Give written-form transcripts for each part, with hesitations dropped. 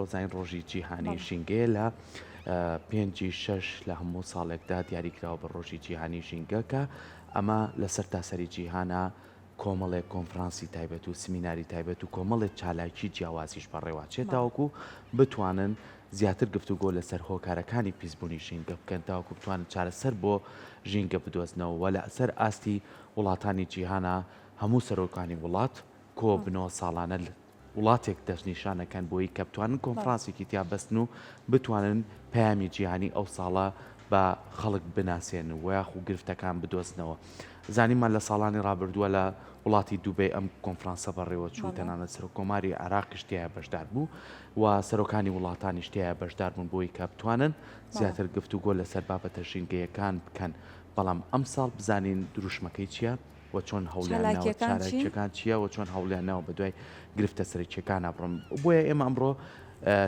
ئەمڕۆ زین ڕۆژی جیهانی ژینگەیە لە پێنجی شەش لە هەموو ساڵێکدا دیاریکراوە بە ڕۆژی جیهانی ژینگە کە ئەمە لە سەرتاسەری جیهانە کۆمەڵێک کۆنفرانسی تایبەت و سمیناری تایبەت و کۆمەڵێک چالاکی جیاوازیش بەڕێوەچێت تاوەکو بتوانن زیاتر گفتوگۆ لەسەر هۆکارەکانی پیسبوونی ژینگە بکەن تاوەکو بتوانن چارەسەر بۆ ژینگە بدۆزنەوە و لەسەر ئاستی وڵاتانی جیهانا هەموو سەرۆکانی وڵات کۆبنەوە ساڵانە وڵاتێک دەستنیشان ئەکەن بۆی کە بتوانن کۆنفرانسێکی تیا بەستن و بتوانن پەیامی جیهانی ئەو ساڵە بە خەڵک بناسێنن و یاخو گرفتەکان بدۆزنەوە. زانیمان لە ساڵانی ڕابردووە لە وڵاتی دوبەی ئەم کۆنفرانسە بەڕێوە چوو، تەنانەت سەرۆک کۆماری عێراقیش تیایا بەشدار بوو و سەرۆکانی وڵاتانیش تیایا بەشدار بوون بۆی کە بتوانن زیاتر گفتوگۆ لەسەر بابەتە ژینگەیەکان بکەن. بەڵام ئەمساڵ بزانین دروشمەکەی چییە؟ و چۆن هەوڵیان ناوە چالاکیەکان چییە و چۆن هەوڵیان ناوە بە دوای گرفتە سەرەکیەکانە بڕۆن بۆیە ئێمە ئەمڕۆ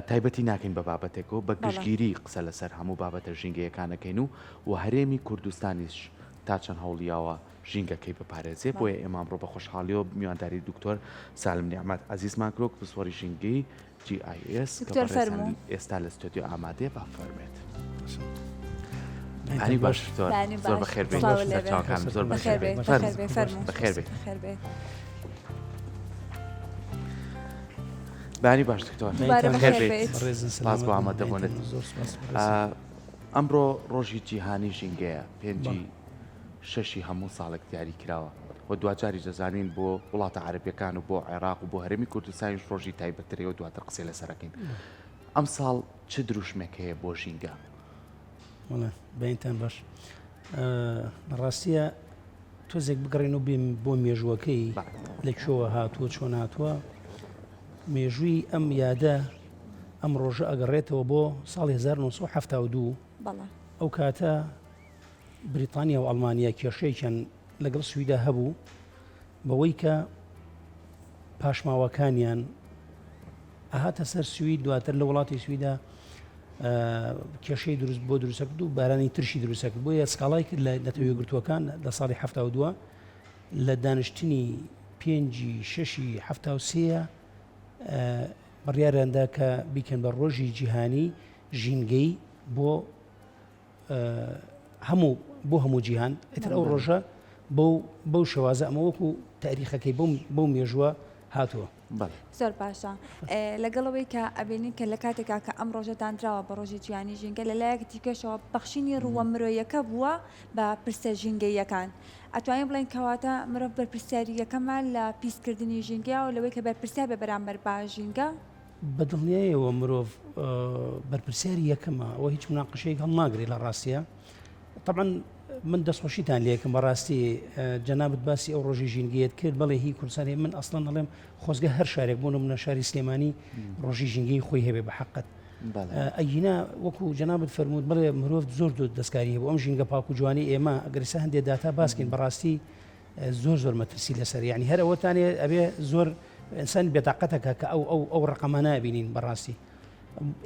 تایبەتی ناکەین بە بابەتێکەوە بە گشتگیری قسە لەسەر هەموو بابەتە ژینگەیەکانەکەین و و هەرێمی کوردستانیش تا چەند هەوڵیاوە ژینگەکەی بپارێزێ بۆیە ئێمە ئەمڕۆ بە خۆشحاڵیەوە میوانداری دکتۆر سالم نیعمەت عەزیزمان کرۆک پسپۆری ژینگەی GIS کە دکتۆر بەڕێزان فەرموو. ئێستا لە ستۆدیۆ ئامادەیە با فەرمێت. بەیانی باش دکتۆر بەیانی زۆر باش. بەخێر بێیت سڵاو لێ بێ. سەرچاوەکانم زۆر بەخێر بەخێر بێ بێیت بەخێر فەرموو بێ فەرموو بەخێر بێیت بەخێر بێ. بەیانی باش دکتۆر دووبارە بەخێر بەخێر بێیت بێیت. بەڕێزن سپاس سەلامەت بۆ بن ئامادەبوونت بەینتان زۆر سپاس ئا، بەڕێزن. ئەمڕۆ ڕۆژی جیهانی ژینگەیە پێنجی بەڵێ. شەشی هەموو ساڵێک دیاری کراوە و دواجاریش دەزانین بۆ وڵاتە عەرەبیەکان و بۆ عێراق و بۆ هەرێمی کوردستانیش ڕۆژی تایبەتترەیە و دواتر قسەی لەسەر ئەکەین. ئەمساڵ چ دروشمێک هەیە بۆ ژینگە؟ بەڵێ بەینتان باش. لە ڕاستیە تۆزێک بگەڕێن و بێم بۆ مێژووەکەی لە کوێوە هاتووە چۆن هاتووە مێژووی ئەم یادە ئەم ڕۆژە ئەگەڕێتەوە بۆ ساڵی 1972 بەڵێ ئەو کاتە بریتانیا و ئەڵمانیا کێشەیەکیان لەگەڵ سویدا هەبوو بەوەی کە پاشماوەکانیان ئەهاتە سەر سوید دواتر لە وڵاتی سویدا کێشەی دروست بۆ دروستە کرد و بارانی ترشی دروستە کرد بۆیە سکاڵای کرد لە نەتەوە یەکگرتووەکان لە ساڵی 72 لە دانیشتنی پێنجی شەشی 73 بڕیاریاندا کە بیکەن بە ڕۆژی جیهانی ژینگەی بۆ هەموو بۆ هەموو جیهان ئیتر ئەو ڕۆژە بەو بەو شێوازە ئەمە وەکو تاریخەکەی بەو بەو مێژووە هاتووە. زۆر باشە لەگەڵەوەی کە ئەبینین کە لە کاتێکا کە ئەم ڕۆژە دانراوە بە ڕۆژی جیهانی ژینگە لە لایەک دیکەشەوە بەخشینی ڕووە مرۆیەکە بووە بە پرسە ژینگەییەکان ئەتوانین بڵێین کەواتە مرۆڤ بەرپرسیاری یەکەمە لە پیسکردنی ژینگە و لەوەی کە بەرپرسیار بێ بەرامبەر بە ژینگە؟ بە دڵنیایەوە مرۆڤ بەرپرسیاری یەکەمە ئەوە هیچ مناقشەیەک هەڵناگرێت لە ڕاستیە طبعا من دەستخۆشیتان لەکەم بەڕاستی جەنابەت باسی ئەو ڕۆژی ژینگەیەت کرد بەڵێ هی کوردستانی من ئەسڵەن دەڵێم خۆزگە هەر شارێک بۆ نمونە شاری سلێمانی ڕۆژی ژینگەی خۆی هەبێ بە حقت ئەگینا وەکو جەنابەت فەرمووت بڵێ مرۆڤ زۆر زۆر دەستکاری هەبوو ئەم ژینگە پاک و جوانی ئێمە ئەگەرسا هەندێک داتا باسکەین بەڕاستی زۆر زۆر مەترسی لەسەر یعنی هەر ئەوەتانێ ئەبێ زۆر ئینسان بێتاقەتەکە کە ئەو ئەو ئەو ڕقەمانە بینین بەڕاستی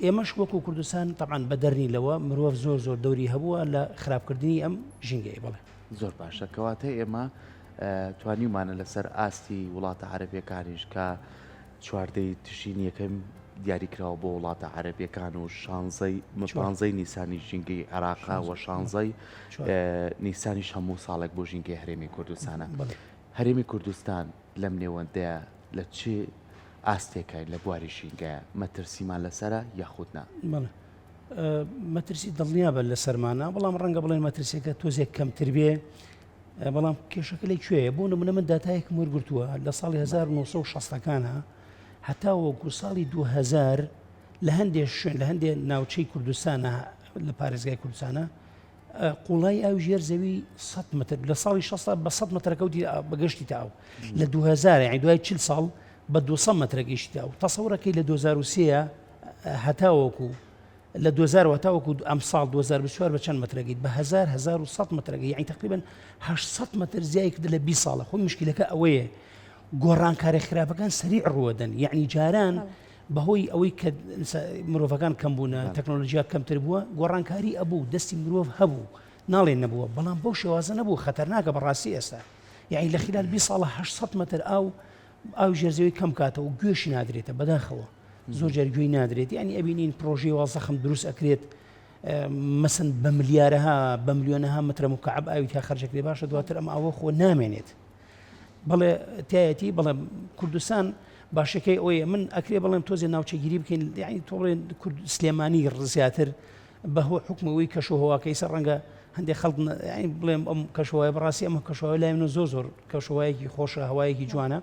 ئێمەش وەکو کوردستان طبعا بەدەرنی لەوە مرۆڤ زۆر زۆر دەوری هەبووە لە خراپکردنی ئەم ژینگەیە بڵێ زۆر باشە کەواتە ئێمە توانیومانە لەسەر ئاستی وڵاتە عەرەبیەکانیش کە چواردەی تشرینی یەکەم دیاریکراوە بۆ وڵاتە عەرەبیەکان و شانزەی پانزەی نیسانی ژینگەی عێراقا و شانزەی نیسانیش هەموو ساڵێک بۆ ژینگەی هەرێمی کوردستانە. هەرێمی کوردستان لەم نێوەندەیە لە چ ئاستێکای لە بواری ژینگەیە مەترسیمان لەسرە یاخود نا؟ مەترسی دڵنیابە لەسەرمانە بەڵام ڕەنگە بڵێن مەترسیەکە تۆزێک کەمتر بێ بەڵام کێشەکە لە کوێیە؟ بۆ نمونە من داتایەکم وەرگرتووە لە ساڵی 1960 ەکانە هەتاوەکو ساڵی 2000 لە هەندێک شوێن لە هەندێک ناوچەی کوردستانە لە پارێزگای کوردستانە قوڵای ئاو ژێر زەوی 100 متر لە ساڵی 60 بە 100 مترەکەوتی بەگەشتی تا ئەو لە 2000 یعنی دوای 40 ساڵ بە 200 مترە گەشتی تا ئەو تەسەورەکەی لە 2003 هەتاوەکو لە 2000 وە تاوەکو ئەمساڵ 2024 بە چەند مەترە گەیت بە 1000 1100 مەترە گەیت یعنی تقریبا 800 مەتر زیای کرد لە 20 ساڵە خۆی مشکلەکە ئەوەیە گۆڕانکارە خراپەکان سەریع ڕووەدەن یعنی جاران بەهۆی ئەوەی کە مرۆڤەکان کەم بوونە تەکنۆلۆژیا کەمتر بووە گۆڕانکاری ئەبوو دەستی مرۆڤ هەبوو ناڵێن نەبووە بەڵام بەو شێوازە نەبوو خەتەرناکە بەڕاستی ئێستا یعنی لە خلال 20 ساڵە 800 مەتر ئاو ئاو ژێرزەوی کەم کاتەوە گوێشی نادرێتە بەداخەوە. زۆر جار گوێی نادرێت یعنی ئەبینین پرۆژەی وا زەخم دروست ئەکرێت مەسن بە ملیارەها بە ملیۆنەها مترە مکعب ئاوی تیا خەرجەکرێ باشە دواتر ئەم ئاوە خۆ نامێنێت بەڵێ تایەتی بەڵێ کوردستان باشەکەی ئەوەیە من ئەکرێ بڵێم تۆزێ ناوچەگیری بکەین یعنی تۆ بڵێن کورد سلێمانی زیاتر بەهۆ حکومەوەی کەش و هەواکەی سەر ڕەنگە هەندێک خەڵک بڵێم ئەم کەشوای بەڕاستی ئەمە کەشوای لای منە زۆر زۆر کەشوایەکی خۆشە هەوایەکی جوانە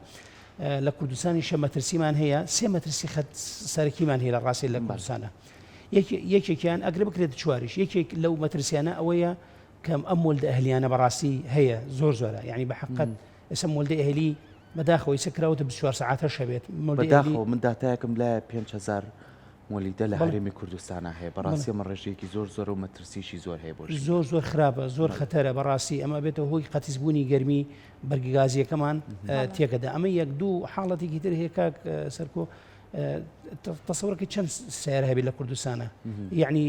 لە کوردستانی شە مەترسیمان هەیە سێ مەترسی خەت سەرەکیمان هەیە لە ڕاستی لە کوردستانە یەکێکیان ئەگرە بکرێت چواریش یەکێک لەو مەترسیانە ئەوەیە کەم ئەم مۆلدە ئەهلیانە بەڕاستی هەیە زۆر زۆرە یعنی بە حقت ئێستا مۆلدە ئەهلی بەداخەوە ئیسە کراوەتە 24 سەعاتەش هەبێت بەداخەوە من داتایەکم لایە 5000 مۆلیدە لە هەرێمی کوردستانە هەیە بەڕاستی ئەمە ڕێژەیەکی زۆر زۆر و مەترسیشی زۆر هەیە بۆ زۆر زۆر خراپە زۆر خەتەرە بەڕاستی ئەمە بێتە هۆی قەتیسبوونی گەرمی بەرگگازیەکەمان تێکەدا ئەمە یەک دوو حاڵەتێکی تر هەیە کاک سەرکۆ تەسەورەکەی چەند سیارە هەبێت لە کوردستانە یعنی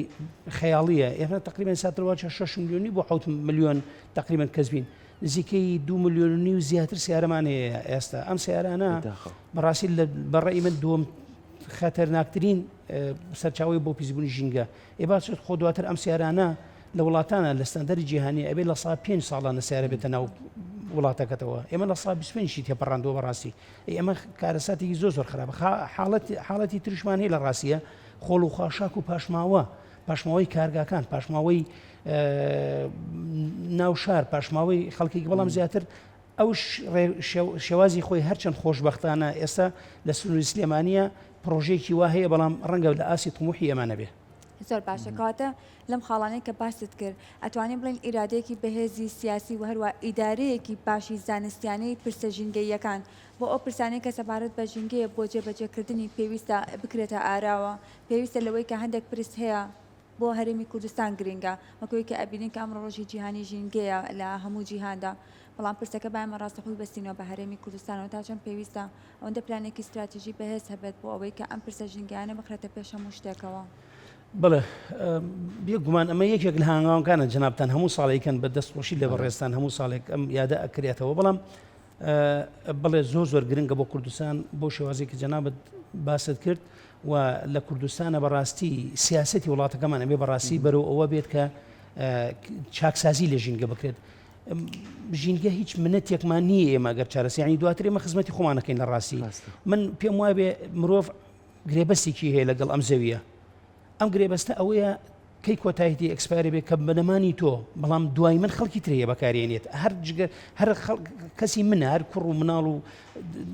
خەیاڵیە ئێمە تقریبا ساتروا 6 میلیۆنی بۆ 6 میلیۆن تقریبا کەس بین نزیکەی دو میلیۆنی و زیاتر سیارەمان هەیە ئێستا ئەم سیارانە بەڕاستی لە بەڕێی من دووەم خەتەرناکترین سەرچاوی بۆ پیسبوونی ژینگە ئێ باشێت خۆ دواتر ئەم سیارانە لە وڵاتانە لە ستاندەری جیهانی ئەبێ لە سا پێنج ساڵانە سیارە بێتە ناو وڵاتەکەتەوە ئێمە لە سا 25 تێپەڕاندووە بەڕاستی ئەمە کارەساتێکی زۆر زۆر خراپە حاڵەتی حاڵەتی ترشمان هەیە لە ڕاستیە خۆڵ و خاشاک و پاشماوە پاشماوەی کارگاکان پاشماوەی ناو شار پاشماوەی خەڵکێکی بەڵام زیاتر ئەو شێوازی خۆی هەرچەند خۆشببختانە ئێستا لە سنووری سلێمانە پرۆژێکی وا هەیە بەڵام ڕەنگە لە ئاسی طموحی ئەمانە بێ زۆر باشە کەواتە لەم خاڵانەی کە باست کرد ئەتوانین بڵێین ئیرادەیەکی بەهێزی سیاسی و هەروا ئیدارەیەکی باشی زانستیانەی پرسە ژینگەییەکان بۆ ئەو پرسانەی کە سەبارەت بە ژینگەیە بۆ جێبەجێکردنی پێویستە بکرێتە ئاراوە پێویستە لەوەی کە هەندێک پرس هەیە بۆ هەرێمی کوردستان گرینگە وەک ئەوەی کە ئەبینین کە ئەمڕۆ ڕۆژی جیهانی ژینگەیە لە هەموو جیهاندا بەڵام پرسەکە با ئێمە ڕاستەخۆی بەستینەوە بە هەرێمی کوردستانەوە تا چەند پێویستە ئەوەندە پلانێکی ستراتیژی بەهێز هەبێت بۆ ئەوەی کە ئەم پرسە ژینگەیانە بخرێتە پێش هەموو شتێکەوە. بەڵێ بێ گومان ئەمە یەکێک لە هانگاوەکانە جەنابتان هەموو ساڵێکن بە دەست خۆشی لە بەڕێزتان هەموو ساڵێک ئەم یادە ئەکرێتەوە بەڵام بڵێ زۆر زۆر گرنگە بۆ کوردستان بۆ شێوازێکی جەنابەت باست کرد و لە کوردستانە بەڕاستی سیاستی وڵاتەکەمان ئەبێ بەڕاستی بەرەو ئەوە بێت کە چاکسازی لە ژینگە بکرێت ژینگە هیچ منەتێکمان نییە ئێمە گەر چارەسیانی دواتر ئێمە خزمەتی خۆمانەکەین لە ڕاستی من پێم وابێ مرۆڤ گرێبەستێکی هەیە لەگەڵ ئەم زەویە ئەم گرێبەستە ئەوەیە کەی کۆتاییتی expire ی بێ کە بنەمانی تۆ بەڵام دوای من خەڵکی ترەیە بەکارێنێت هەر جگە هەر کەسی منە هەر کوڕ و مناڵ و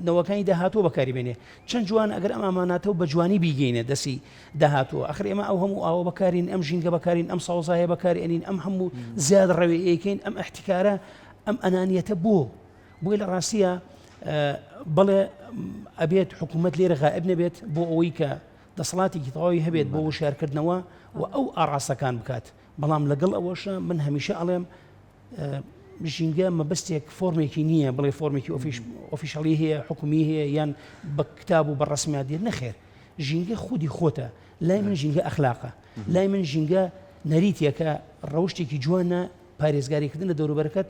نەوەکانی داهاتوو بەکاری بێنێ چەند جوان ئەگەر ئەم ئاماناتە و بە جوانی بیگەینە دەسی داهاتوو ئەخر ئێمە ئەو هەموو ئاوە بەکارین ئەم ژینگە بەکارین ئەم سەوزایە بەکاری ئەنین ئەم هەموو زیاد ڕەوێ ئەیکەین ئەم احتکارە ئەم ئەنانیەتە بۆ بۆیە لە ڕاستیە بەڵێ ئەبێت حکوومەت لێرە غائب نەبێت بۆ ئەوەی کە دەسەڵاتێکی تەواوی هەبێت بۆ وشارکردنەوە و ئەو ئاڕاستەکان بکات بەڵام لەگەڵ ئەوەشە من هەمیشە ئەڵێم ژینگە مەبەستێک فۆرمێکی نییە بڵێ فۆرمێکی official ی هەیە حکومی هەیە یان بە کتاب و بە ڕسمیات دێت نەخێر ژینگە خودی خۆتە لای من ژینگە ئەخلاقە لای من ژینگە نەریتێکە ڕەوشتێکی جوانە پارێزگاریکردن لە دەوروبەرەکەت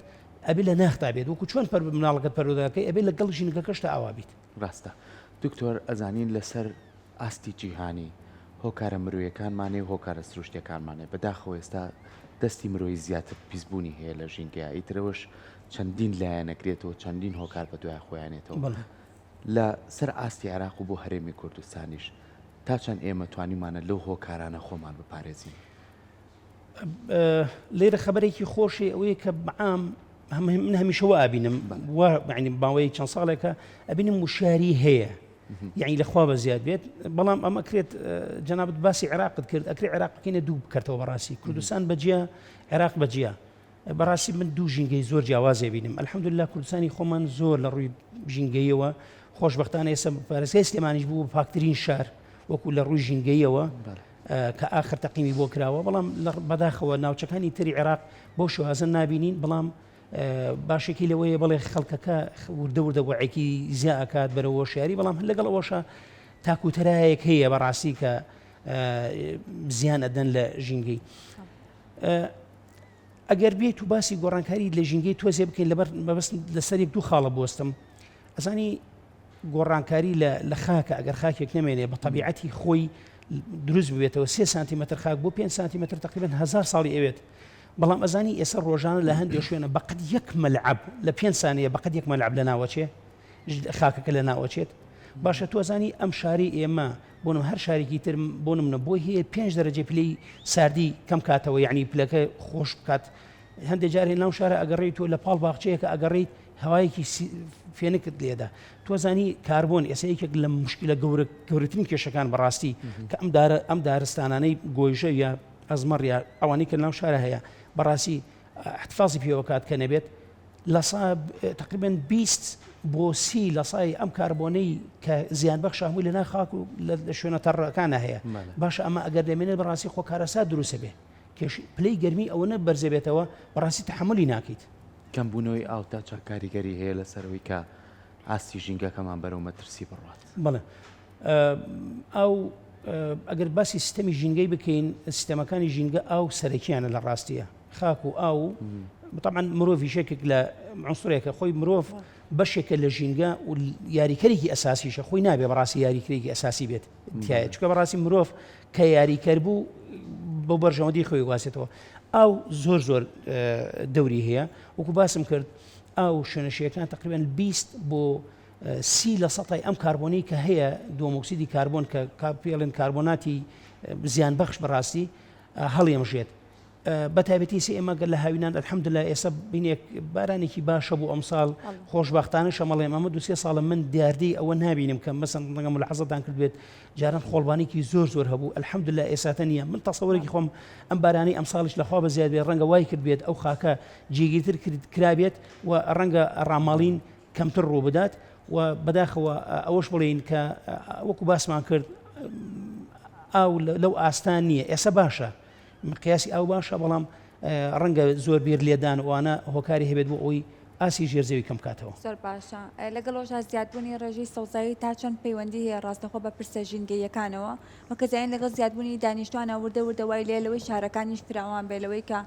ئەبێ لە ناختا بێت وەکو چۆن پەر مناڵەکەت پەروەردەکەی ئەبێ لەگەڵ ژینگەکەشتا ئاوا بیت. ڕاستە دکتۆر ئەزانین لەسەر ئاستی جیهانی هۆکارە مرۆیەکانمان هەیە و هۆکارە سروشتیەکانمان هەیە بەداخەوە ئێستا دەستی مرۆیی زیاتر پیسبوونی هەیە لە ژینگەیا ئیتر ئەوەش چەندین لایەن ئەگرێتەوە چەندین هۆکار بەدوای خۆیانێتەوە بەڵێ. لە سەر ئاستی عێراق و بۆ هەرێمی کوردستانیش تا چەند ئێمە توانیمانە لەو هۆکارانە خۆمان بپارێزین؟ لێرە خەبەرێکی خۆشی ئەوەیە کە بەعام من هەمیشە وا ئەبینم ینی باوەی چەند ساڵێکە ئەبینم وشاری هەیە یعنی لەخوا بە زیاد بێت بەڵام ئەمە کرێت جەنابەت باسی عێراقت کرد ئەکرێ عێراق بکەینە دوو بکردەوە بەڕاستی کوردستان بەجیا عێراق بەجیا بەڕاستی من دوو ژینگەی زۆر جیاوازێ بینم الحمدلله کوردستانی خۆمان زۆر لە ڕووی ژینگەیەوە خۆشببختانە ئێستا پارێزگای سلێمانیش بوو پاکترین شار وەکو لە ڕووی ژینگەیەوە کە ئاخر تەقیمی بۆ کراوە بەڵام بەداخەوە ناوچەکانی تری عێراق بەو شێوازە نابینین بەڵام باشێکی لەوەیە بەڵێ خەڵکەکە وردە وردە وەعێکی زیا ئەکات بەرەوە شاری بەڵام هەر لەگەڵ ئەوەشە تاکوتەرایەک هەیە بەڕاستی کە زیان ئەدەن لە ژینگەی. ئەگەر بێت و باسی گۆڕانکاری لە ژینگەی تۆزێ بکەین لەبەر مەبەست لەسەر یەک دوو خاڵە بوەستم ئەزانی. گۆڕانکاری لە لە خاکە ئەگەر خاکێک نەمێنێ بە تەبیعەتی خۆی دروست ببێتەوە سێ سانتیمەتر خاک بۆ 5 سانتیمەتر تقریبا هزار ساڵی ئەوێت بەڵام ئەزانی ئێستا ڕۆژانە لە هەندێک شوێنە بەقەد یەک مەلعب لە پێ سانیە بەقەد یەک مەلعب لە ناوەچێ خاکەکە لە ناوەچێت باشە تۆ زانی ئەم شاری ئێمە بۆنم هەر شارێکی تر بۆ منە بۆی هەیە پێنج دەرەجە پلەی ساردی کەم کاتەوە یعنی پلەکە خۆش بکات هەندێک جار هەیە ناو شارە ئەگەڕێیت تۆ لە پاڵ باخچەیەکە ئەگەڕێیت هەوایەکی فێنکت لێدا تۆ زانی کاربۆن ئێستا یەکێک لە مشکلە گەورە گەورەترین کێشەکان بەڕاستی کە ئەم دارە ئەم دارستانانەی گۆیژە یا ئەزمەڕ یا ئەوانەی کە ناو شارە هەیە بەڕاستی احتفاظی پێوە کات کە نەبێت لە تقریبا 20 بۆ سی لە سای ئەم کاربۆنەی کە زیان بەخشە هەمووی لە ناو خاک و لە شوێنە تەڕەکانە هەیە باشە ئەمە ئەگەر دەمێنێت بەڕاستی خۆ کارەسات دروستە بێ کێش پلەی گەرمی ئەوەنە بەرزەبێتەوە بەڕاستی تەحەمولی ناکەیت. کەمبوونەوەی ئاو تا چەند کاریگەری هەیە لەسەر ئەوەی کە ئاستی ژینگەکەمان بەرەو مەترسی بڕوات؟ بەڵێ ئاو ئەگەر باسی سیستەمی ژینگەی بکەین سیستەمەکانی ژینگە ئاو سەرەکیانە لە ڕاستیە خاک و ئاو طبعا مرۆڤیش یەکێک لە عنصرێکە خۆی مرۆڤ بەشێکە لە ژینگە و یاریکەرێکی ئەساسیشە خۆی نابێ بەڕاستی یاریکرێکی ئەساسی بێت تایە چکە بەڕاستی مرۆڤ کە یاریکەر بوو بۆ بەرژەوەندی خۆی گوازێتەوە ئاو زۆر زۆر دەوری هەیە وەکو باسم کرد ئاو شوێنەشیەکان تقریبان 20 بۆ سی لە سەتای ئەم کاربۆنی کە هەیە دووەمۆکسیدی کاربۆن کە پێڵێن کاربۆناتی زیان بەخش بەڕاستی هەڵیەمژێت بە تایبەتی ئێستا ئێمە گەر لە هاوینان الحمدللە ئێستا بینێک بارانێکی باشە بوو ئەمساڵ خۆشبەختانە شەمەڵێم ئەمە دوسێ ساڵە من دیاردەی ئەوە نابینم کە مەسەن ڕەنگە ملاحەزەتان کردبێت جاران خۆڵبانێکی زۆر زۆر هەبوو الحمدللە ئێساتە نییە من تەسەوەرێکی خۆم ئەم بارانی ئەمساڵیش لەخوا بە زیاد بێت ڕەنگە وای کرد بێت ئەو خاکە جێگیرتر کرابێت و ڕەنگە ڕاماڵین کەمتر ڕوو بدات و بەداخەوە ئەوەش بڵێین کە وەکو باسمان کرد ئاو لەو ئاستان نییە ئێستا باشە مقیاسی ئاو باشە بەڵام ڕەنگە زۆر بیر لێدان وانە هۆکاری هەبێت بۆ ئەوی ئاسی ژێر زەوی کەم بکاتەوە. زۆر باشە لەگەڵ ئەوەشدا زیادبوونی ڕێژەی سەوزایی تا چەند پەیوەندی هەیە ڕاستەخۆ بە پرسە ژینگەییەکانەوە وەک دەزانین لەگەڵ زیادبوونی دانیشتوانە وردە وردە وای لێیە لەوەی شارەکانیش فراوان بێت لەوەی کە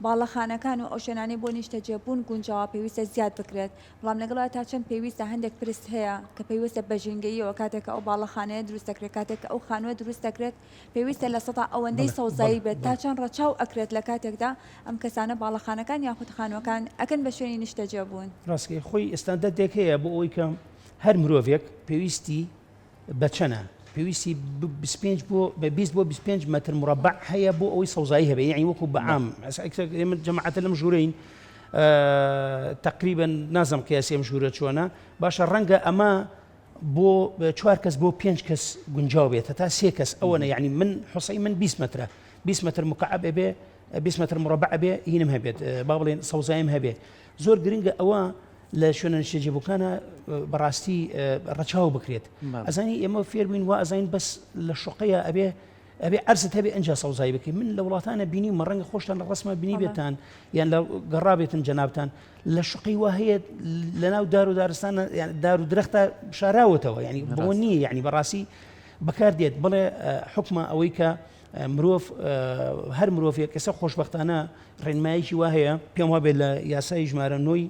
باڵەخانەکان و ئەو شوێنانەی بۆ نیشتەجێبوون گونجاوە پێویستە زیاد بکرێت بەڵام لەگەڵ تا چەند پێویستە هەندێک پرس هەیە کە پەیوەستە بە ژینگەییەوە کاتێک کە ئەو باڵەخانەیە دروست دەکرێت کاتێک کە ئەو خانووە دروست دەکرێت پێویستە ئەوەندەی سەوزایی بێت تا چەند ڕەچاو ئەکرێت لە کاتێکدا ئەم کەسانە باڵەخانەکان یاخود خانووەکان ئەکەن بە شوێنی نیشتەجێبوون. ڕاستەکەی خۆی ستاندەردێک هەیە بۆ ئەوەی کە هەر مرۆڤێک پێویستی بە چەنە پێویستی 25 بۆ بە 20 بۆ 25 متر مربع هەیە بۆ ئەوەی سەوزایی هەبێ یعنی وەکو بە عام ئێمە جەماعەتە لەم ژوورەین تقریبا نازم قیاسی ئەم ژوورە چۆنە باشە ڕەنگە ئەمە بۆ چوار کەس بۆ پێنج کەس گونجاو بێت هەتا سێ کەس ئەوەنە یعنی من حوسەی من 20 مترە 20 متر مکعب ئەبێ 20 متر مربع ئەبێ هینم هەبێت با بڵێن سەوزایم هەبێ زۆر گرنگە ئەوە لە شوێنە نیشتەجێبووکانە بەڕاستی ڕەچاو بکرێت ئەزانی ئێمە فێربووین وا ئەزانین بەس لە شوقەیە ئەبێ ئەبێ عەرزت هەبێ ئەنجا سەوزایی بکەی من لە وڵاتانە بینیومە ڕەنگە خۆشتان لە ڕسمە بینیبێتان یان لە گەڕابێتن جەنابتان لە شقی وا هەیە لە ناو دار و دارستان دار و درەختە شاراوەتەوە ینی بۆ نییە یعنی بەڕاستی بەکار دێت بڵێ حکومە ئەوەی کە مرۆڤ هەر مرۆڤێک کەسە خۆشببختانە ڕێنمایەکی وا هەیە پێم وابێت لە یاسای ژمارە نۆی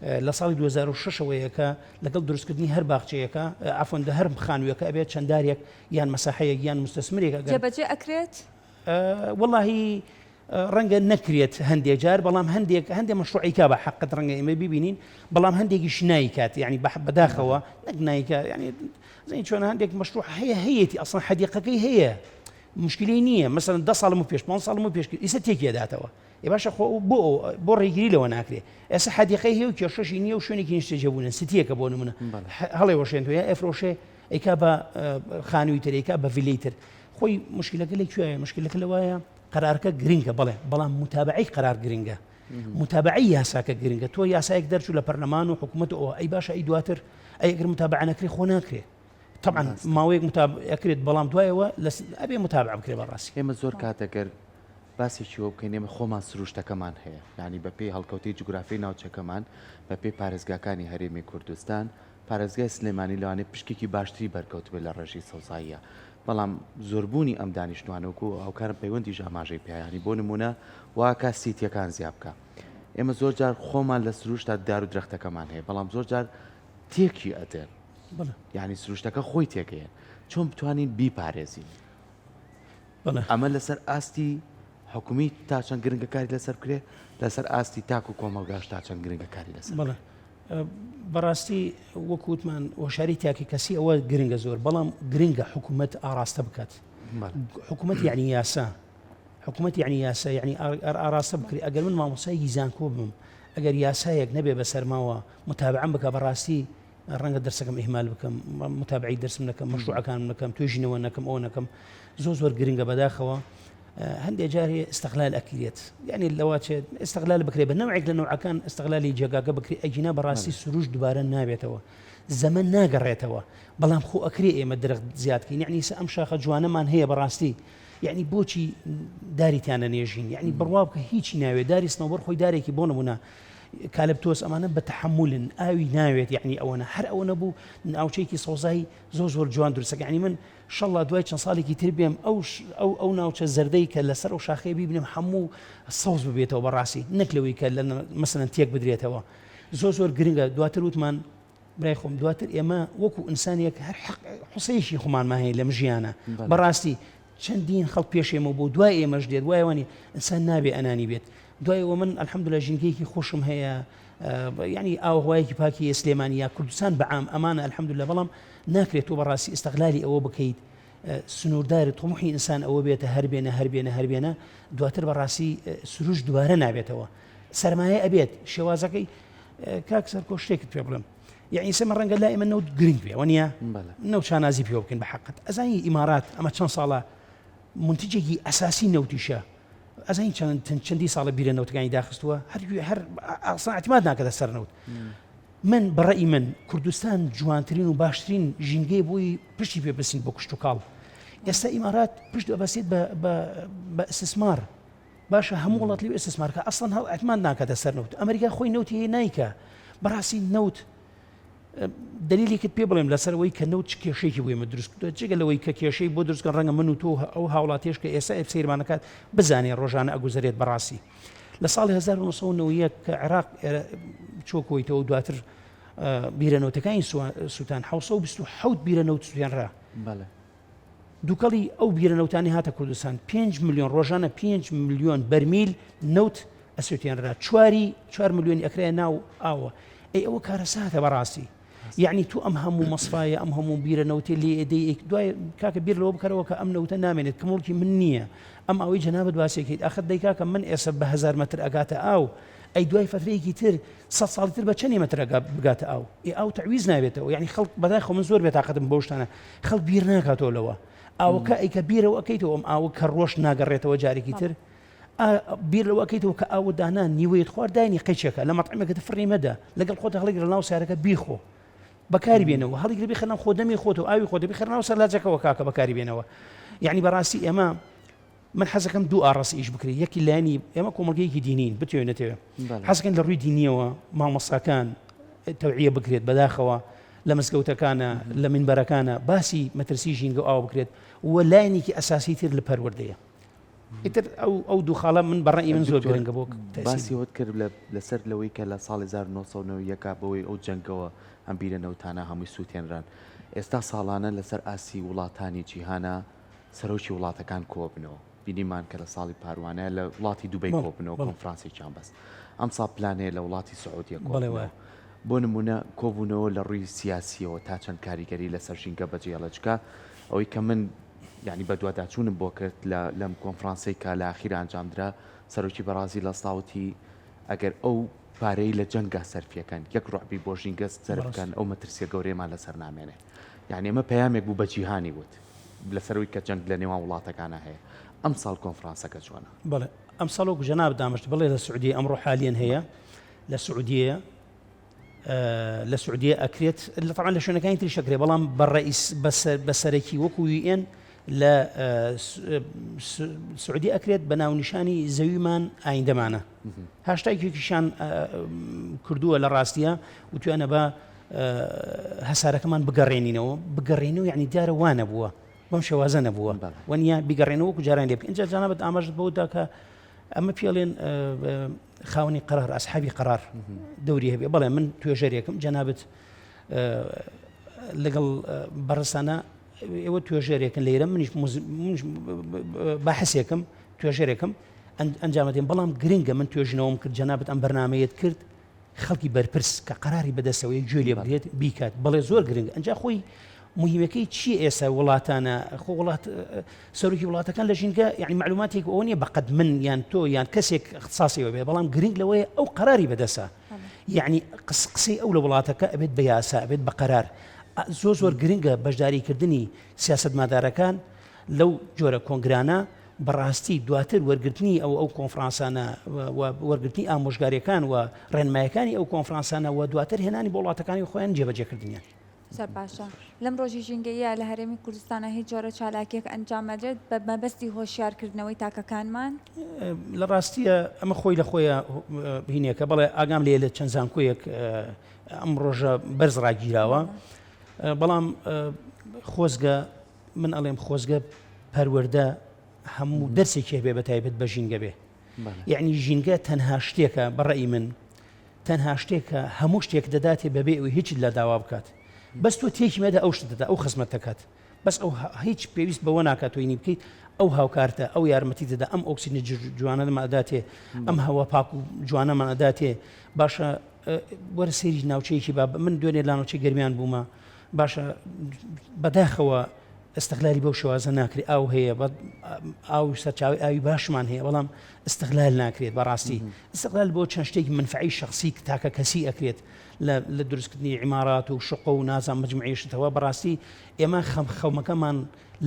لە ساڵی 2006 ەوەیە کە لەگەڵ دروستکردنی هەر باخچەیەکە عەفوەن لە هەر خانوویەکە ئەبێت چەند دارێک یان مەساحەیەک یان مستەسمرێک ئەگەر جێبەجێ ئەکرێت؟ وەڵاهی ڕەنگە نەکرێت هەندێک جار بەڵام هەندێک هەندێک مەشروعی کا بە حەقت ڕەنگە ئێمە ببینین بەڵام هەندێکیش نایکات یعنی بەداخەوە نەک نایکا یعنی زین چۆن هەندێک مەشروع هەیە هەیەتی ئەسڵ حەدیقەکەی هەیە مشکلی نییە مەسەلەن دە ساڵم و پێش پێ ساڵم و پێش ئیسە تێکیەداتەوە ئێ باشە خۆ بۆ بۆ ڕێگری لەوە ناکرێ ئێستا حەدیقەی هەیە و کێشەشی نییە و شوێنێکی نیشتەجێبوونە سیتیەکە بۆ نمونە هەڵێ وەشێنەوە یا ئەفرۆشێ ئەیکا بە خانووی تر ئەیکا بە ڤیلەی تر خۆی مشکلەکە لە کوێیە مشکلەکە لەوایە قەرارەکە گرنگە بەڵێ بەڵام متابعەی قەرار گرنگە متابعەی یاساکە گرنگە تۆ یاسایەک دەرچوو لە پەرلەمان و حکوومەت ئەوە ئەی باشە ئەی دواتر ئەی ئەگەر متابعە نەکرێ خۆ ناکرێ طبعا ماوەیەک متابعە کرێت بەڵام دوایەوە ئەبێ متابعە بکرێ بەڕاستی ئێمە زۆر کاتەگەر باسێکی وە بکەین ئێمە خۆمان سروشتەکەمان هەیە یانی بە پێی هەڵکەوتەی جوگرافی ناوچەکەمان بە پێی پارێزگاکانی هەرێمی کوردستان پارێزگای سلێمانی لەوانەیە پشکێکی باشتری بەرکەوتبێت لە ڕێژەی سەوزاییە بەڵام زۆربوونی ئەم دانیشتوانە وەکو هاوکارم پەیوەندیش ئاماژەی پێ یانی بۆ نمونە واکا سیتیەکان زیا بکە ئێمە زۆر جار خۆمان لە سروشتا دار و درەختەکەمان هەیە بەڵام زۆر جار تێکی ئەدەن. یعنی سروشتەکە خۆی تێکەیە چۆن بتوانین بیپارێزین ئەمە لەسەر ئاستی حکومی تا چەند گرنگە کاری لەسەر بکرێ لەسەر ئاستی تاک و کۆمەڵگاش تا چەند گرنگە کاری لەسەر بەڵێ بەڕاستی وەکو وتمان هۆشاری تاکی کەسی ئەوە گرنگە زۆر بەڵام گرنگە حکوومەت ئاراستە بکات حکوومەت یعنی یاسا حکوومەت یعنی یاسا یعنی ئاراستە بکری ئەگەر من مامۆسایەکی زانکۆ بم ئەگەر یاسایەک نەبێ بەسەرماوە متابعەم بکە بەڕاستی ڕەنگە دەرسەکەم ئیهمال بکەم متابعی دەرسم نەکەم مەشروعەکانم نەکەم توێژینەوە نەکەم ئەوە نەکەم زۆر زۆر گرنگە بەداخەوە هەندێک جار هەیە استغلال ئەکرێت یعنی لەواچێت استغلال بکرێت بە نەوعێک لە نەوعەکان استغلالی جێگاکە بکرێت ئەگینا بەڕاستی سروش دوبارە نابێتەوە زەمەن ناگەڕێتەوە بەڵام خۆ ئەکرێ ئێمە درەخت زیادکەین یعنی سە ئەم شاخە جوانەمان هەیە بەڕاستی یعنی بۆچی داری تیانە نێژین یعنی بڕوا بکە هیچی ناوێت داری سنەوبەر خۆی دارێکی بۆ نمونە کالبتۆس ئەمانە بە تەحمولن ئاوی ناوێت یعنی ئەوەنە هەر ئەوە نەبوو ناوچەیەکی سەوزایی زۆر زۆر جوان دروستەکە یعنی من شەڵا دوای چەند ساڵێکی تر بێم ئەو ئەو ئەو ناوچە زەردەی کە لەسەر ئەو شاخەیە بیبینم هەموو سەوز ببێتەوە بەڕاستی نەک لەوەی کە لە مەسەلەن تێک بدرێتەوە زۆر زۆر گرنگە دواتر وتمان برای خۆم دواتر ئێمە وەکو ئینسانێک هەر حەق حسەیەکی خۆمانمان هەیە لەم ژیانە بەڕاستی چەندین خەڵک پێش ئێمە بۆ دوای ئێمەش دێت وایە وانی ئینسان نابێ ئەنانی بێت دوای ئەوە من الحمدلله ژینگەیەکی خۆشم هەیە یعنی ئاوهوایەکی پاکی سلێمانی یا کوردستان بەعام ئەمانە الحمدلله بەڵام ناکرێت تۆ بەڕاستی ئیستغلالی ئەوە بکەیت سنووردار تموحی ئینسان ئەوە بێتە هەر بێنە هەر بێنە هەر بێنە دواتر بەڕاستی سروش دووبارە نابێتەوە سرمایە ئەبێت شێوازەکەی کاک سەرکۆ شتێکت پێ بڵێم یعنی سەمە ڕەنگە لای ئێمە نەوت گرنگ بێ وەنیە نەوت شانازی پێوە بکەین بە حەقت ئەزانی ئیمارات ئەمە چەند ساڵە منتجێکی ئەساسی نەوتیشە ئەزانی چەند چەندی ساڵە بیرە نەوتەکانی داخستووە هەر هەر ئاسان اعتماد ناکەدە سەر نەوت من بەڕەئی من کوردستان جوانترین و باشترین ژینگەی بۆی پشتی پێ بەسین بۆ کشتوکاڵ ئێستا ئیمارات پشت ئەبەسێت بە ئیسسمار باشە هەموو وڵات لێ ئیسسمارکە ئەسڵەن هەڵ ئەتمان ناکاتە سەر نەوت ئەمریکا خۆی نەوتی هەیە نایکە بەڕاستی نەوت دلیلێکت پێ بڵێم لەسەر ئەوەی کە نەوت چ کێشەیەکی بۆ ئێمە دروست کردووە جگە لەوەی کە کێشەی بۆ دروستکەن ڕەنگە من و تۆ ئەو هاوڵاتیش کە ئێستا سەیرمانەکات بزانێ ڕۆژانە ئەگوزەرێت بەڕاستی لە ساڵی 1991 کە عێراق چۆ کۆیتەوە دواتر بیرە نەوتەکانی سووتان 1927 بیرە نەوت سوێنرا دووکەڵی ئەو بیرە نەوتانی هاتە کوردستان 5 میلیۆن ڕۆژانە 5 میلیۆن بەرمیل نەوت ئەسوتێنرا چواری 4 میلیۆنی ئەکرایە ناو ئاوە ئەی ئەوە کارەساتە بەڕاستی یەعنی تو ئەم هەموو مەسفایە ئەم هەموو بیرە نەوتێ لێ ئەدەی ئەی دوای کاکە بیر لەوە بکەرەوە کە ئەم نەوتە نامێنێت کە موڵکی من نییە ئەم ئاوەی جەنابت باسێکیت ئاخر دەی کاکە من ئێسە بە هەزار مەتر ئەگاتە ئاو ئەی دوای فەترەیەکی تر سە ساڵی تر بە چەندی مەتر ئەگا بگاتە ئاو ئێ ئاو تەعویز نابێتەوە یعنی خەڵک بەداخەوە من زۆر بێتاقەتم بەو شتانە خەڵک بیر ناکاتەوە لەوە ئاوەکە ئەی کە بیرەوە ئەکەیتەوە ئەم ئاوە کە ڕۆژ ناگەڕێتەوە جارێکی تر بیر لەوە ئەکەیتەوە کە ئاوت دانا نیوەیت خوارد داینی قەیچێکە لە مەتعەمێکت فڕی مەدە لەگەڵ خۆت هەڵیگرە ناو سیارەکە بیخۆ بەکاری بێنەوە هەڵیگرە بیخە ناو خۆ دەمی خۆت و ئاوی خۆت بیخەرە ناو سەلاجەکەوە کاکە بەکاری بێنەوە یعنی بەڕاستی ئێمە من حەزەکەم دوو ئاڕاستە ئیش بکرێت یەکی لایەنی ئێمە کۆمەڵگەیەکی دینین بتوێ نەتەوێ حەزەکەن لە ڕووی دینیەوە مامۆستاکان تەوعیە بکرێت بەداخەوە لە مزگەوتەکانە لە منبەرەکانە باسی مەترسی ژینگە ئاو بکرێت و لایەنێکی ئەساسی تر لە پەروەردەیە ئیتر ئەو ئەو دوو خاڵە من بە ڕەئی من زۆر گرنگە بۆ تەسیری. باسی ئەوەت کرد لە لەسەر لەوەی کە لە ساڵی 1991 بەوەی ئەو جەنگەوە ئەم بیرە نەوتانە هەمووی سووتێنران ئێستا ساڵانە لەسەر ئاستی وڵاتانی جیهانە سەرۆکی وڵاتەکان کۆبنەوە بینیمان کە لە ساڵی پاروانە لە وڵاتی دوبەی کۆبنەوە کۆنفرانسێکیان بەست ئەمساڵ پلان هەیە لە وڵاتی سعودیە کۆبنەوە بۆ نمونە کۆبوونەوە لە ڕووی سیاسیەوە تا چەند کاریگەری لەسەر ژینگە بەجێڵێ چکە ئەوەی کە من یانی بەدواداچوونم بۆ کرد لە لەم کۆنفرانسەی کە لە ئاخیرا ئەنجامدرا سەرۆکی بەڕازیل هەستا وتی ئەگەر ئەو پارەی لە جەنگا سەرفیەکەن یەک ڕوعبی بۆ ژینگە سەرف بکەن ئەو مەترسیە گەورەیەمان لەسەر نامێنێ یعنی ئەمە پەیامێک بوو بە جیهانی وت لەسەرەوەی کە جەنگ لە نێوان وڵاتەکانە هەیە ئەمساڵ کۆنفرانسەکە چۆنە؟ بەڵێ ئەمساڵ وەکو جەنابت دامشت بڵێ لە سعودیە ئەمڕۆ حالیەن هەیە لە سعودیەیە لە سعودیە ئەکرێت لە تەعا لە شوێنەکانی تریش ئەکرێت بەڵام بە ڕئیس بە سەرەکی وەکو UN لە سعودی ئەکرێت بە ناونیشانی زەویمان ئایندەمانە هاشتاگێکیشان کردووە لە ڕاستیە وتویانە بە هەسارەکەمان بگەڕێنینەوە بگەڕێنەوە یعنی دیارە وانە بووە بەم شێوازە نەبووە وەنیە بیگەڕێنەوە وەکو جاران لێ بکەن ئینجا جەنابت ئاماژت بەوە دا کە ئەمە پێڵێن خاوەنی قەرار ئەسحابی قەرار دەوری هەبێ بەڵێ من توێژەرێکم جەنابت. لەگەڵ بەڕێزتانە ئێوە توێژەرێکن لێرە منیش منیش باحسێکم توێژەرێکم ئەنجامەدەین بەڵام گرنگە من توێژینەوەم کرد جەنابت ئەم بەرنمەیەت کرد خەڵکی بەرپرس کە قەراری بەدەستەوەیە گوێ لێ بگرێت بیکات بەڵێ زۆر گرنگ ئەنجا خۆی مهمەکەی چی ئێستا وڵاتانە خۆ وڵات سەرۆکی وڵاتەکان لە ژینگە یعنی معلوماتێک ئەوە نیە بەقەد من یان تۆ یان کەسێک اختصاسیەوە بێ بەڵام گرنگ لەوەیە ئەو قەراری بەدەسە یعنی قس قسەی ئەو لە وڵاتەکە ئەبێت بە یاسا ئەبێت بە قەرار زۆر زۆر گرنگە بەشداریکردنی سیاستمەدارەکان لەو جۆرە کۆنگرانە بەڕاستی دواتر وەرگرتنی ئەو ئەو کۆنفرانسانە و وەرگرتنی ئامۆژگاریەکان و ڕێنمایەکانی ئەو کۆنفرانسانە و دواتر هێنانی بۆ وڵاتەکانی خۆیان جێبەجێکردنیان. زۆر باشە. لەم ڕۆژی ژینگەییە لە هەرێمی کوردستانا هیچ جۆرە چالاکیەک ئەنجام ئەدرێت بە مەبەستی هۆشیارکردنەوەی تاکەکانمان؟ لە ڕاستیە ئەمە خۆی لە خۆیە هینێکە بەڵێ ئاگام لێ لە چەند زانکۆیەک ئەم ڕۆژە بەرز ڕاگیراوە بەڵام خۆزگە من ئەڵێم خۆزگە پەروەردە هەموو دەرسێکی هەبێ بە تایبەت بە ژینگە بێ یعنی ژینگە تەنها شتێکە بەڕێی من تەنها شتێکە هەموو شتێک دەداتێ بەبێ ئەوی هیچ لە داوا بکات بەس تۆ تێکی مەدە ئەو شت دەدا ئەو خزمەت دەکات بەس ئەو هیچ پێویست بەوە ناکات تۆینی بکەیت ئەو هاوکارتە ئەو یارمەتی دەدا ئەم ئۆکسجینە جوانەمان ئەداتێ ئەم هەوا پاک و جوانەمان ئەداتێ باشە وەرە سەیری ناوچەیەکی با من دوێنێ لە ناوچەی گەرمیان بوومە باشە بەداخەوە ئستغلالی بەو شێوازە ناکرێت ئاو هەیە ئاو سەرچاوی ئاوی باشمان هەیە بەڵام ئستغلال ناکرێت بەڕاستی ئستغلال بۆ چەند شتێکی منفعی شخصی تاکە کەسی ئەکرێت لە دروستکردنی عیمارات و شقە و نازان مجموعیشتەوە بەڕاستی ئێمە خەم خەومەکەمان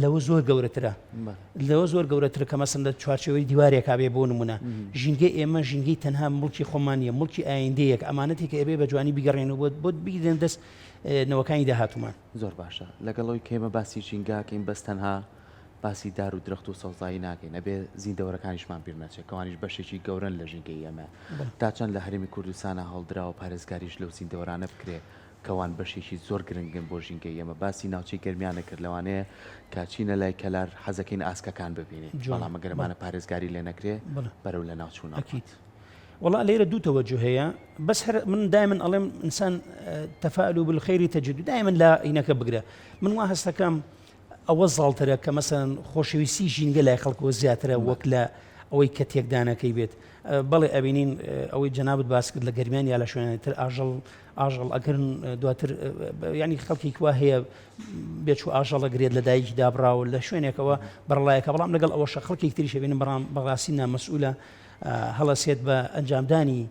لەوە زۆر گەورەترە لەوە زۆر گەورەترە کە مەسن لە چوارچێوەی دیوارێکا بێ بۆ نمونە ژینگەی ئێمە ژینگەی تەنها مڵکی خۆمان نیە مڵکی ئایندەیەک ئەمانەتێکە ئەبێ بە جوانی بیگەڕێن و بۆت بیدەن دەست نەوەکانی داهاتوومان. زۆر باشە لەگەڵ ئەوەی کە ئێمە باسی ژینگە ئەکەین بەس تەنها باسی دار و درەخت و سەوزایی ناکەین ئەبێ زیندەوەرەکانیشمان بیر نەچێت کەوانیش بەشێکی گەورەن لە ژینگەی ئێمە تا چەند لە هەرێمی کوردستانا هەوڵدراوە پارێزگاریش لەو زیندەوەرانە بکرێ کەوان بەشێکی زۆر گرنگن بۆ ژینگەی ئێمە باسی ناوچەی گەرمیانە کرد لەوانەیە کە چینە لای کەلار حەزەکەین ئاسکەکان ببینین بەڵام ئەگەر ئەمانە پارێزگاری لێ نەکرێ بەرەو لەناوچوون ئەکید وەڵا لێرە دوو تەوەجو هەیە بەس هەر من دایمن ئەڵێم ئینسان تەفاعل بالخير تجد دایمن لا ئینەکە بگرە من وا هەستەکەم ئەوە زاڵترە کە مەسەن خۆشەویستی ژینگە لای خەڵکەوە زیاترە وەک لە ئەوەی کە تێکدانەکەی بێت بەڵێ ئەبینین ئەوەی جەنابت باس کرد لە گەرمیان یا لە شوێنانی تر ئاژەڵ ئاژەڵ ئەگرن دواتر ینی خەڵکی کوا هەیە بێچوو ئاژەڵە گرێت لە دایکی دابراوە لە شوێنێکەوە بەڕڵایەکە بەڵام لەگەڵ ئەوەشە خەڵکێک تریش ئەبینم بەڕام بەڕاستی نامەسئولە هەڵەسێت بە ئەنجامدانی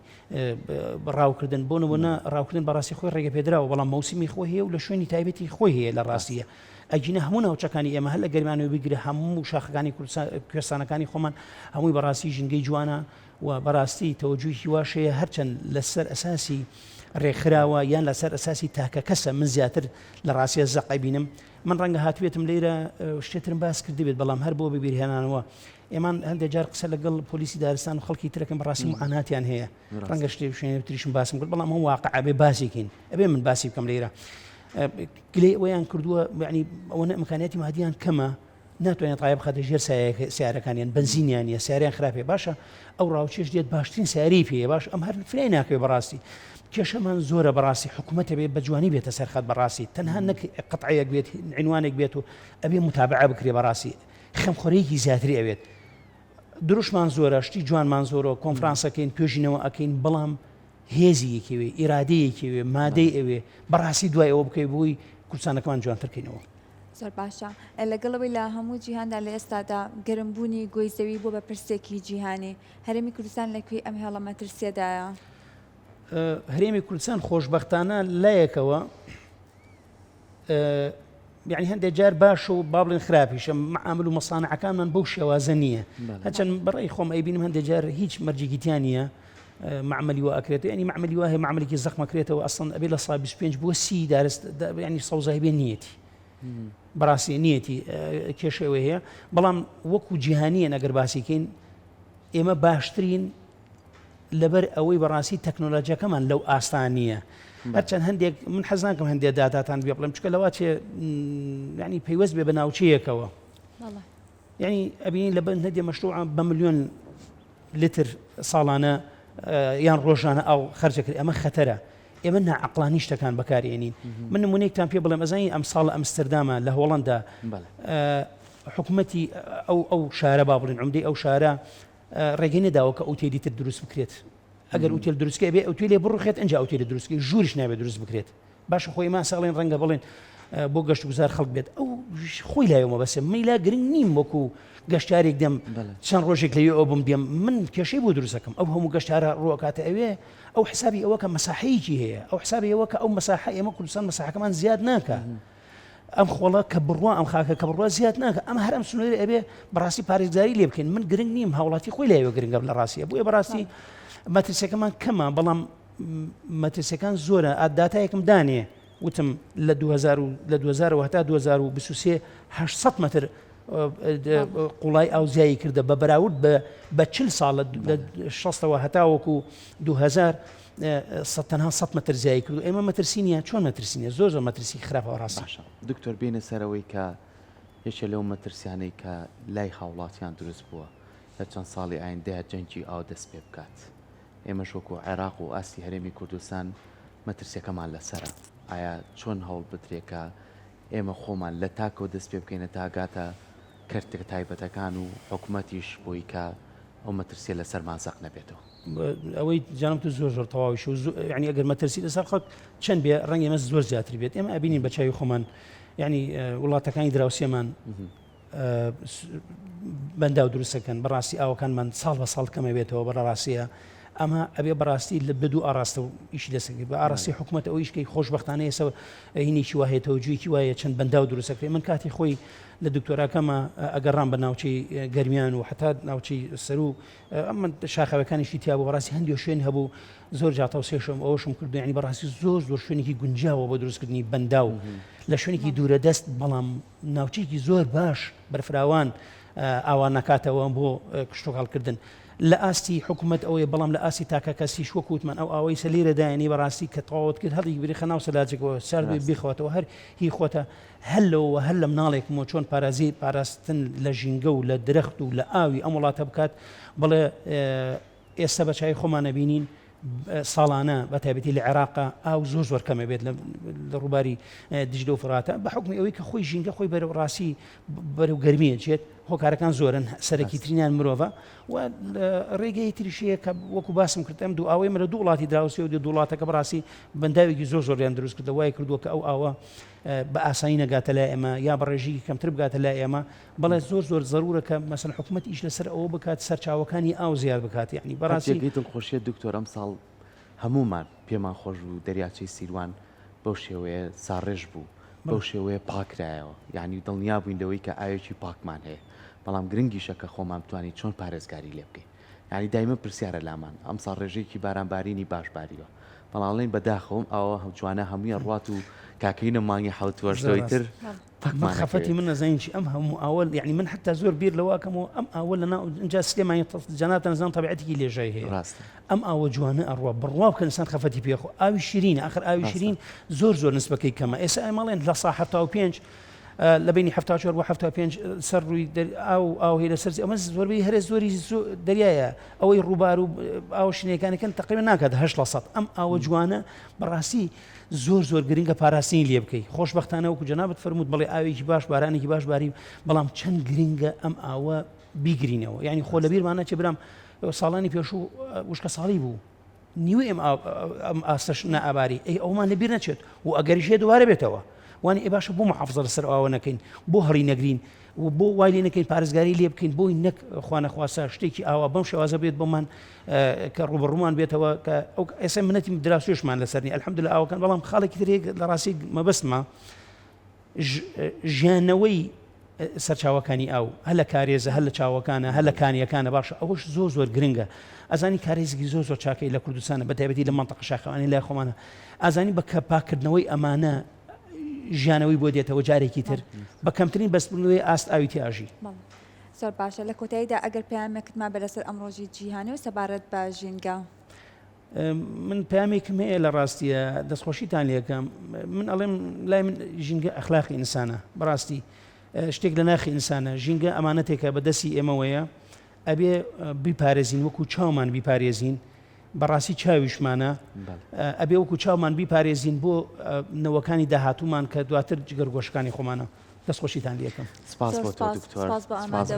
ڕاوکردن بۆ نمونە ڕاوکردن بەڕاستی خۆی ڕێگە پێدراوە بەڵام مەوسمی خۆی هەیە و لە شوێنی تایبەتی خۆی هەیە لە ڕاستیە ئەگینە هەموو ناوچەکانی ئێمە هەر لە گەرمیانەوە بگرە هەموو شاخەکانی کوردستان کوێستانەکانی خۆمان هەمووی بەڕاستی ژینگەی جوانە و بەڕاستی تەوەجوهی واش هەیە هەرچەند لەسەر ئەساسی ڕێکخراوە یان لەسەر ئەساسی تاکە کەسە من زیاتر لە ڕاستیە زەق ئەبینم من ڕەنگە هاتبێتم لێرە شتێترم باس کردبێت بەڵام هەر بۆ ببیرهێنانەوە ئێمان هەندێک جار قسە لەگەڵ پۆلیسی دارستان و خەڵکی ترەکەم بەڕاستی معاناتیان هەیە ڕەنگە شتێ شوێنێ تریشم باسم کرد بەڵام ئەم واقع ئەبێ باسێکین ئەبێ من باسی بکەم لێرە گلەی ئەوەیان کردووە یعنی ئەوەنە ئیمکانیاتی مادیان کەمە ناتوانێت ڕایە بخاتە ژێر سیارەکانیان بنزینیان نیە سیاریان خراپێ باشە ئەو ڕاوچێش دێت باشترین سیاری پێ باش ئەم هەر فرای ناکەوێ بەڕاستی کێشەمان زۆرە بەڕاستی حکوومەتە بێ بە جوانی بێتە سەرخەت بەڕاستی تەنها نەک قەتعەیەک بێت عنوانێک بێت و ئەبێ متابعە بکرێ بەڕاستی خەمخۆرەیەکی زیاتری ئەوێت دروشمان زۆرە شتی جوانمان زۆرە کۆنفرانسەکەین توێژینەوە ئەکەین بەڵام هێزی یەکێوێ ئیرادەیەکی ئەوێ مادەی ئەوێ بەڕاستی دوای ئەوە بکەوی بۆی کوردستانەکەمان جوانتر کەینەوە. زۆر باشە لەگەڵ ئەوەی لە هەموو جیهاندا لە ئێستادا گەرمبوونی گۆی زەوی بووە بە پرسێکی جیهانی، هەرێمی کوردستان لە کوێی ئەم هێڵە مەترسییەدایە؟ هەرێمی کوردستان خۆشبەختانە لایەکەوە یعنی هەندێک جار باش و با بڵێن خراپیشە معامل و مەسانعەکانمان بەو شێوازە نییە هەرچەند بەڕێی خۆم ئەیبینم هەندێک جار هیچ مەرجێکی تیا نییە معملی وا ئەکرێت ینی معملی وا هەیە معملێکی زەخمەکرێتەوە ئەسڵەن ئەبێ لە سا 25 بۆ سی دارست ینی سەوزای بێ نیەتی بەڕاستی نیەتی کێشەوە هەیە بەڵام وەکو جیهانیە نەگەر باسیکەین ئێمە باشترین لەبەر ئەوەی بەڕاستی تەکنۆلۆژیەکەمان لەو ئاستا نییە هەرچەند هەندێک من حەز ناکەم هەندێک داتاتان بێ بڵێم چکە لەوا چێ ینی پەیوەست بێ بە ناوچەیەکەوە یعنی ئەبینین لە بەند هەندێ مەشروع بە ملیۆن لتر ساڵانە یان ڕۆژانە ئاو خەرجەکرێت ئەمە خەتەرە. ئێمە ناعەقڵانی شتەکان بەکارئێنین. من نمونەیەکتان پێ بڵێم ئەزانی ئەمساڵ لە ئەمستردامە لە هۆڵەندا حکومەتی ئەو ئەو شارە با بڵێن عمدەی ئەو شارە ڕێگەی نەداوە کە ئوتێلی تر دروست بکرێت ئەگەر ئوتێل دروستکە بێ ئوتێلێ بڕوخێت ئەنجا ئوتێلی دروستکەی ژووریش نابێت دروست بکرێت باشە خۆ ئێمە ئەڵێن ڕەنگە بڵێن بۆ گەشت گوزار خەڵک بێت ئەو خۆی لایەوە مەبەسێ من لا گرنگ نیم وەکو گەشتارێک دێم چەند ڕۆژێک لەوێ ئەو بم دێم من کێشەی بۆ دروستەکەم ئەو هەموو گەشتارە ڕوەکاتە ئەوێ ئەو حسابی ئەوە کە مەساحەیەکی هەیە ئەو حسابی ئەوە کە ئەو مەساحە ئێمە کوردستان مەساحەکەمان زیاد ناکە ئەم خۆڵە کە بڕوا ئەم خاکە کە بڕوا زیاد ناکە ئەم هەر ئەم سنووری ئەبێ بەڕاستی پارێزگاری لێ بکەین من گرنگ نیم هاوڵاتی خۆی لایەوە گرنگە لە ڕاستیە بۆیە بەڕاستی مەترسیەکەمان کەمە بەڵام مەترسیەکان زۆرە داتایەکم دانێ وتم لە 2000 لە 2000 هەتا 2023 800 متر قوڵای ئاو زیایی کردە بە بەراورد بە بە 40 ساڵ لە 60ەوە هەتاوەکو 2000 تەنها 100 متر زیایی کرد و ئێمە مەترسی نییە چۆن مەترسی نیە زۆر زۆر مەترسی خراپە ڕاست باشە دکتۆر بێنە سەرەوەی کە یەکێ لەو مەترسیانەی کە لای هاوڵاتیان دروست بووە لە چەند ساڵی ئایندەیە جەنگی ئاو دەست پێ بکات ئێمەش وەکو عێراق و ئاستی هەرێمی کوردستان مەترسیەکەمان لەسەرە، ئایا چۆن هەوڵ بدرێ کە ئێمە خۆمان لە تاکەوە دەست پێ بکەینە تا گاتە کەرتە تایبەتەکان و حکومەتیش بۆی کە ئەو مەترسیە لەسەرمان زەق نەبێتەوە؟ ئەوەی جانم تو زۆر زۆر تەواویش و یعنی ئەگەر مەترسی لەسەر خەڵک چەند بێ ڕەنگ ئێمە زۆر زیاتر بێت ئێمە ئەبینین بە چاوی خۆمان یعنی وڵاتەکانی دراوسێمان بەنداو دروستەکەن بەڕاستی ئاوەکانمان ساڵ بە ساڵ کەمە بێتەوە بەڕاستیە ئەمە ئەبێ بەڕاستی لە بدو ئاراستە و ئیشی لەسەر بە ئاراستی حکوومەت ئەو ئیشکەی خۆشببختانە ئێستا هینێکی وایەتەوە جوێکی وایە چەند بەنداو دروستەکرێ من کاتی خۆی لە دکتۆراکەمە ئەگەڕام بە ناوچەی گەرمیان و حتا ناوچەی سەرو ئەمە شاخەوەکانیشی تیا بوو بەڕاستی هەندێک شوێن هەبوو زۆر جاتە و سێشم ئەوشم کردو ینی بەڕاستی زۆر زۆر شوێنێکی گونجاوە بۆ دروستکردنی بەنداو لە شوێنێکی دوورە دەست بەڵام ناوچەیەکی زۆر باش بەرفراوان ئاوا نەکاتەوە بۆ کشتوکاڵکردن لە ئاستی حکوومەت ئەوەیە بەڵام لە ئاستی تاکە کەسیش وەک وتمان ئەو ئاوەی سە لێرە دایانی بەڕاستی کە تەواوت کرد هەڵی بریخە ناو سەلاجێکەوە سارد بێ بیخواتەوە هەر هی خۆتە هەر لەوە هەر لە مناڵێکمەوە چۆن پارازی پاراستن لە ژینگە و لە درەخت و لە ئاوی ئەم وڵاتە بکات بڵێ ئێستا بە چاوی خۆمان ئەبینین ساڵانە بە تایبەتی لە عێراقا ئاو زۆر زۆر کەمە بێت لە ڕووباری دجلە و فڕاتە بە حکمی ئەوەی کە خۆی ژینگە خۆی بەرەو ڕاستی بەرەو گەرمیە چێت هۆکارەکان زۆرن سەرەکی ترینیان مرۆڤە و ڕێگەی تریشەیە کە وەکو باسم کرد ئەم دوو ئاوەی مرە دوو وڵاتی دراوسێ و دوو وڵاتەکە بەڕاستی بەنداوێکی زۆر زۆریان دروست کردە وای کردووە کە ئەو ئاوە بە ئاسانی نەگاتە لای ئێمە یا بە ڕێژەیەکی کەمتر بگاتە لای ئێمە بەڵێ زۆر زۆر زەرورە کە مەسەن حکومەت ئیش لەسەر ئەوە بکات سەرچاوەکانی ئاو زیاد بکات یعنی بەڕاستی جێگەی دڵخۆشیە دکتۆر ئەمساڵ هەموومان پێمان خۆش بوو دەریاچەی سیروان بەو شێوەیە ساڕێژ بوو بەو شێوەیە پاکرایەوە یعنی دڵنیا بووین لەوەی کە ئاوێکی پاکمان هەیە بەڵام گرنگیشە کە خۆمان بتوانین چۆن پارێزگاری لێ بکەین یانی دایمە پرسیارە لامان ئەمساڵ ڕێژەیەکی باران بارینی باش باریوە بەڵام ئەڵێین بەداخەوە ئەم ئاوە جوانە هەمووی ئەڕوات و کاکەینە مانگی حەوت و هەشتەوەی تر من خەفەتی من نەزانین چی ئەم هەموو ئاوە یعنی من حتا زۆر بیر لەوە ئەکەمەوە ئەم ئاوە لە ناو اینجا سلێمانی جەنابتان زان تەبیعەتێکی لێژای هەیە ڕاستە ئەم ئاوە جوانە ئەڕوا بڕوا بکەن ئینسان خەفەتی پێ خۆ ئاوی شیرینە ئاخر ئاوی شیرین زۆر زۆر نسبەکەی کەمە ئێستا ئێمەڵێن لە سا 75 لە بەینی 74 بۆ 75 سەر ڕووی ئاو ئاو هەیە لەسەر ئەمە زۆربەی هەرێ زۆری دەریایە ئەوەی ڕووبار و ئاو شینەکانەکەن تقریبا ناکات هەش لە سەد ئەم ئاوە جوانە بەڕاستی زۆر زۆر گرنگە پاراستنی لێ بکەی خۆشببختانە وەکو جەنابەت فەرمووت بڵێ ئاوێکی باش بارانێکی باش باری بەڵام چەند گرنگە ئەم ئاوە بیگرینەوە یعنی خۆ لەبیرمانە چێ برام ساڵانی پێشوو وشکە ساڵی بوو نیوەی ئەم ئەم ئاستەش نائاباری ئەی ئەومان لەبیر نەچێت و ئەگەریش هەیە دووبارە بێتەوە وانی ئێ باشە بۆ محافزە لەسەر ئاوە نەکەین بۆ هەڵی نەگرین و بۆ وای لێ نەکەین پارێزگاری لێ بکەین بۆی نەک خوانەخواسە شتێکی ئاوا بەم شێوازە بێت بۆمان کە ڕوبەڕوومان بێتەوە کە ئەو ئێستا منەتی دراسوێشمان لەسەر نی الحمدلله ئاوەکان بەڵام خاڵێکی ترێک لە ڕاستی مەبەستمە ژیانەوەی سەرچاوەکانی ئاو هەر لە کارێزە هەر لە چاوەکانە هەر لە کانیەکانە باشە ئەوەش زۆر زۆر گرنگە ئەزانی کارێزێکی زۆر زۆر چاکەی لە کوردستانە بە تایبەتی لە مەنتەقە شاخەوانی لای خۆمانە ئازانی بە کە پاکردنەوەی ئەمانە ژیانەوەی بۆ دێتەوە جارێکی تر بە کەمترین بەستبوونەوەی ئاست ئاوی تیاژی. زۆر باشە لە کۆتاییدا ئەگەر پەیامێکت مابێ لەسەر ئەم ڕۆژی جیهانی و سەبارەت بە ژینگە. من پەیامێکم هەیە لە ڕاستیە دەستخۆشیتان لێکەم من ئەڵێم لای من ژینگە ئەخلاقی ئینسانە بەڕاستی شتێک لە ناخی ئینسانە ژینگە ئەمانەتێکە بە دەستی ئێمەوەیە ئەبێ بیپارێزین وەکو چاومان بیپارێزین. بەڕاستی چاویشمانە ئەبێ وەکو چاومان بیپارێزین بۆ نەوەکانی داهاتوومان کە دواتر جگەرگۆشەکانی خۆمانە. دەستخۆشیتان لێکەم. سپاس بۆ تۆ دکتۆر.